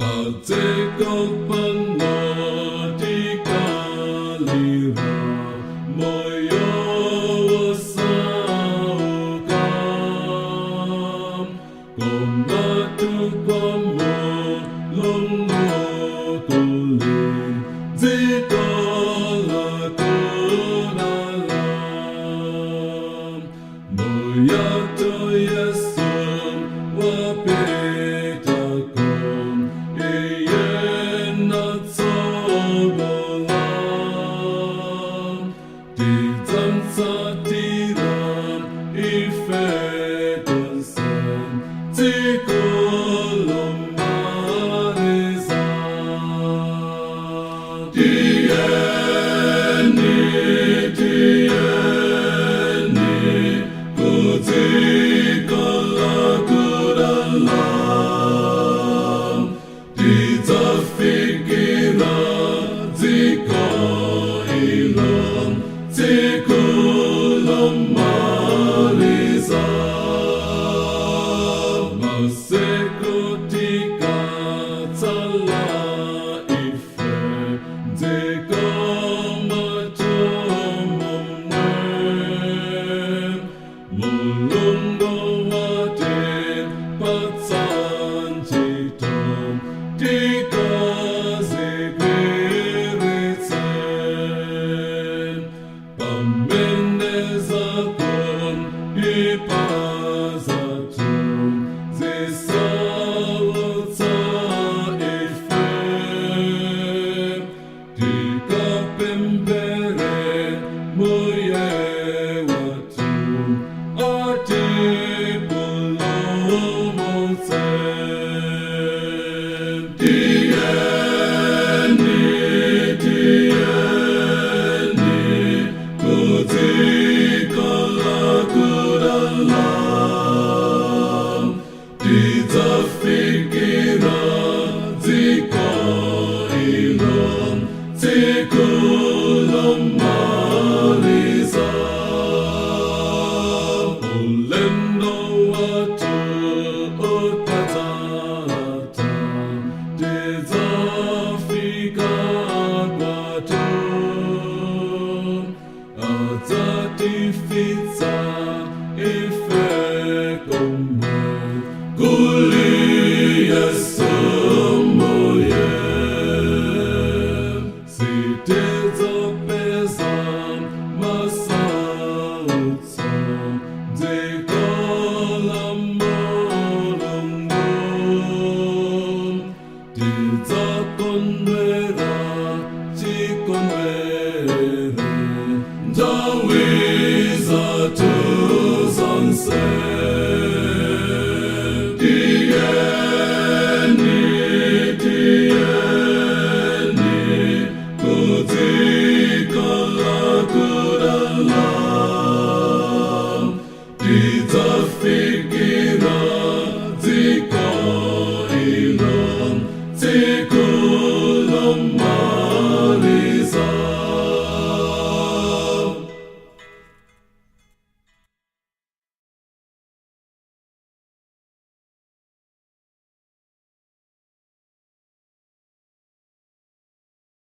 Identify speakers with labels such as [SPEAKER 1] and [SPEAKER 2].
[SPEAKER 1] Padziko pano tikalira moyo wosauka, komatu kwa Mulungu kuli dziko lakudala. Mbuyathu Yesu wapitako, iye natsogola. Tidzamutsatira ife tonse tsiku lomaliza. Tiyeni, tiyeni kudziko lakudala. Tidzafikira dziko ilo tsiku lomaliza. Masiku tikatsala ife dziko mwathu momwe, Mulungu watipatsa ntchito tikazigwiritse. Pamene zakuipa zathu zisautsa ife, tikapemphere Mbuye wathu atipulumutse. Tiyeni, tiyeni kudziko lakudala. Tidzafikira dziko ilo tsiku lomaliza. Ulendo wathu ukadzatha, tidzafika kwathu. Adzatifitsa ife komwe kuli Yesu Mbuye. Sitidzapeza masautso dziko la Mulungu. Tidzakondwera chikondwere nthawi zathu zonse.